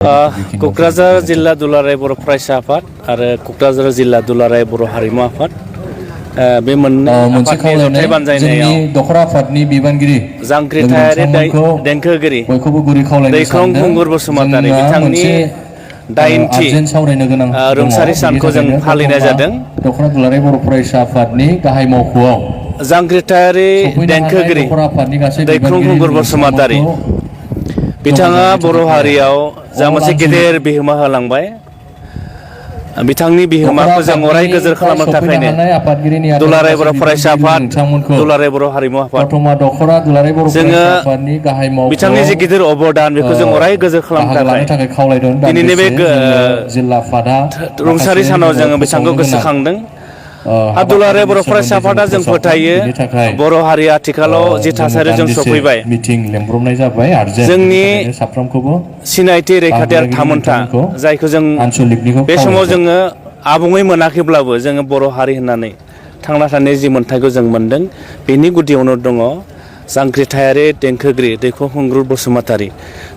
क'क्राझार जिल्ला दुलाराय बर' फरायसा आफाद आरो क'क्राझार जिल्ला दुलाराय बर' हारिमु आफाद बे मोननै आफादनि जथाय बानजायनायाव दखरा आफादनि बिबानगिरि जांख्रिथायारि देंखोगिरि दैख्लं खुंगुर बसुमतारी बिथांनि 8थि रुंसारि सानखौ जों फालिनाय जादों। दखरा दुलाराय बर' फरायसा आफादनि गाहाय मावख'आव जांख्रिथायारि देंखोगिरि दैख्लं खुंगुर बसुमतारी बिथाङा बर' हारियाव जा मोनसे गेदेर बिहोमा होलांबाय। बिथांनि बिहोमाखौ जों अराय गोजोर खालामनो थाखायनो दुलाराय बर' फरायसा आफाद दुलाराय बर' हारिमु आफाद जोङो बिथांनि जि गिदिर अबदान बेखौ जों अराय गोजोर खालामनो थाखाय दिनैनि बे रुंसारि सानाव जोङो बिथांखौ गोसोखांदों। दुलाराय बर' फरायसा आफादा जों फोथायो बर' हारिया आथिखालाव जि थासारियाव जों सफैबाय जोंनि सिनायथि रैखाथि आरो थामोनथा जायखौ जों बे समाव जोङो आबुङै मोनाखैब्लाबो जोङो बर' हारि होननानै थांना थानाय जि मोन्थायखौ जों मोनदों बेनि गुदियावनो दङ जांख्रिथायारि देंखोगिरि दैख्लं खुंगुर बसुमतारी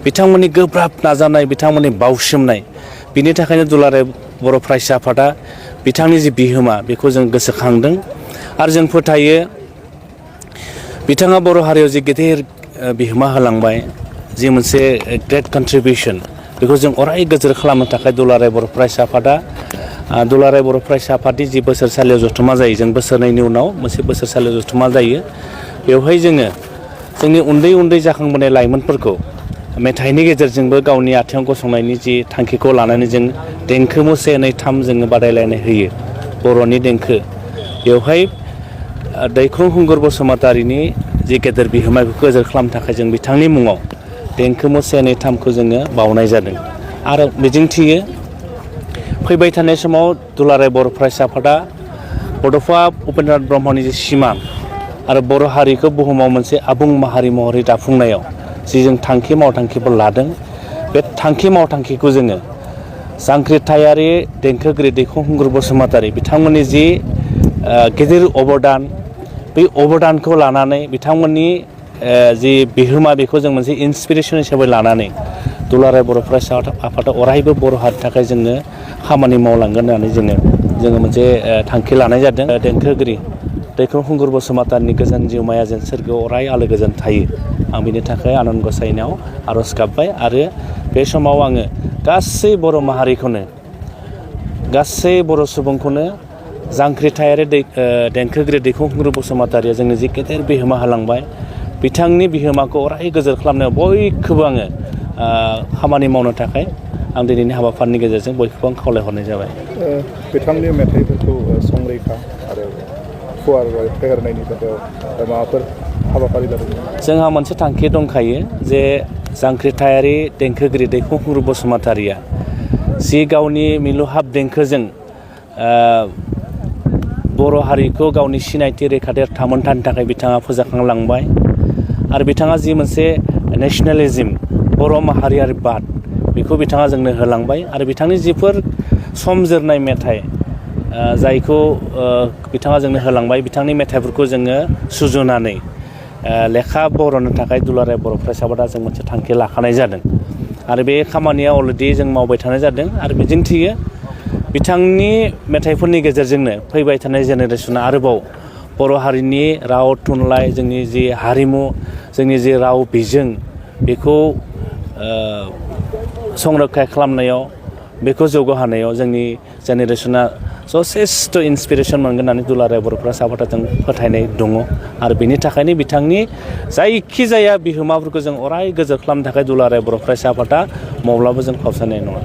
बिथांमोननि गोब्राब नाजानाय बिथांमोननि बावसोमनाय बिनि थाखायनो दुलाराय बर' फरायसा आफादा बिथांनि जि बिहोमा बेखौ जों गोसोखांदों आरो जों फोथायो बिथाङा बर' हारियाव जि गेदेर बिहोमा होलांबाय जि मोनसे ग्रेट कन्ट्रिबिउसन बेखौ जों अराय गोजोर खालामनो थाखाय दुलाराय बर' फरायसा आफादा दुलाराय बर' फरायसा आफादनि जि बोसोरसालियाव जथुमा जायो जों बोसोरनैनि उनाव मोनसे बोसोरसालियाव जथुमा जायो बेवहाय जोङो जोंनि उन्दै उन्दै जाखांबोनाय लाइमोनफोरखौ मेथाइनि गेजेरजोंबो गावनि आथिङाव गसंनायनि जि थांखिखौ लानानै जों देंखो मुसे 2, 3 जोङो बादायलायनाय होयो बर'नि देंखो बेवहाय दैख्लं खुंगुर बसुमतारीनि जि गेदेर बिहोमा बेखौ गोजोर खालामनो थाखाय जों बिथांनि मुङाव देंखो मुसे 2, 3खौ जोङो बावनाय जादों आरो मिजिंथियो फैबाय थानाय समाव दुलाराय बर' फरायसा आफादा बड'फा उपेन्द्रनाथ ब्रह्मनि जि सिमां आरो बर' हारिखौ बुहुमाव मोनसे आबुं माहारि महरै दाफुंनायाव जि जों थांखि मावथांखिफोर लादों बे थांखि मावथांखिखौ जोङो जांख्रिथायारि देंखोगिरि दैख्लं खुंगुर बसुमतारी बिथांमोननि जि गिदिर अबदान बे अबदानखौ लानानै बिथांमोननि जि बिहोमा बेखौ जों मोनसे इन्सपिरेसन हिसाबै लानानै दुलाराय बर' फरायसा आफादा अरायबो बर' हारिनि थाखाय जोङो खामानि मावलांगोन होननानै जोङो मोनसे थांखि लानाय जादों। देंखोगिरि दैख्लं खुंगुर बसुमतारीनि गोजोन जिउमाया जेन सोरगोआव अराय आलो गोजोन थायो आं बिनि थाखाय आनान गसाइनाव आर'ज गाबबाय आरो बे समाव आङो गासै बर' माहारिखौनो गासै बर' सुबुंखौनो जांख्रिथायारि देंखोगिरि दैख्लं खुंगुर बसुमतारीया जोंनो जि गेदेर बिहोमा होलांबाय बिथांनि बिहोमाखौ अराय गोजोर खालामनायाव बयखौबो आङो खामानि मावनो थाखाय आं दिनैनि हाबाफारिनि गेजेरजों बयखौबो आं खावलायहरनाय जाबाय। बिथांनि मेथाइफोरखौ संरैखा आरो फुवार फेहेरनायनि बेलायाव माबाफोर हाबाफारि लादों? जोंहा मोनसे थांखि दंखायो जे जांख्रिथायारि देंखोगिरि दैख्लं खुंगुर बसुमतारीया जि गावनि मिलौहाब देंखोजों बर' हारिखौ गावनि सिनायथि रैखाथि थामोनथानि थाखाय बिथाङा फोजाखांलांबाय आरो बिथाङा जि मोनसे नेसनेलिज्म बर' माहारियारि बाद बेखौ बिथाङा जोंनो होलांबाय आरो बिथांनि जिफोर सम जोरनाय मेथाइ जायखौ बिथाङा जोंनो होलांबाय बिथांनि मेथाइफोरखौ जोङो सुजुनानै लेखा बर'नो थाखाय दुलाराय बर' फरायसा आफादा जों मोनसे थांखि लाखानाय जादों आरो बे खामानिया अलरेडि जों मावबाय थानाय जादों आरो मिजिंथियो बिथांनि मेथाइफोरनि गेजेरजोंनो फैबाय थानाय जेनेरेसना आरोबाव बर' हारिनि राव थुनलाइ जोंनि जि हारिमु जोंनि जि राव बिजों बेखौ संरैखा खालामनायाव बेखौ जौगाहोनायाव जोंनि जेनेरेसना जथेस्थ' इन्सपिरेसन मोनगोन होननानै दुलाराय बर' फरायसा आफादा जों फोथायनाय दङ आरो बेनि थाखायनो बिथांनि जायखिजाया बिहोमाफोरखौ जों अराय गोजोर खालामनो थाखाय दुलाराय बर' फरायसा आफादा माब्लाबा जों फावसायनाय नङा।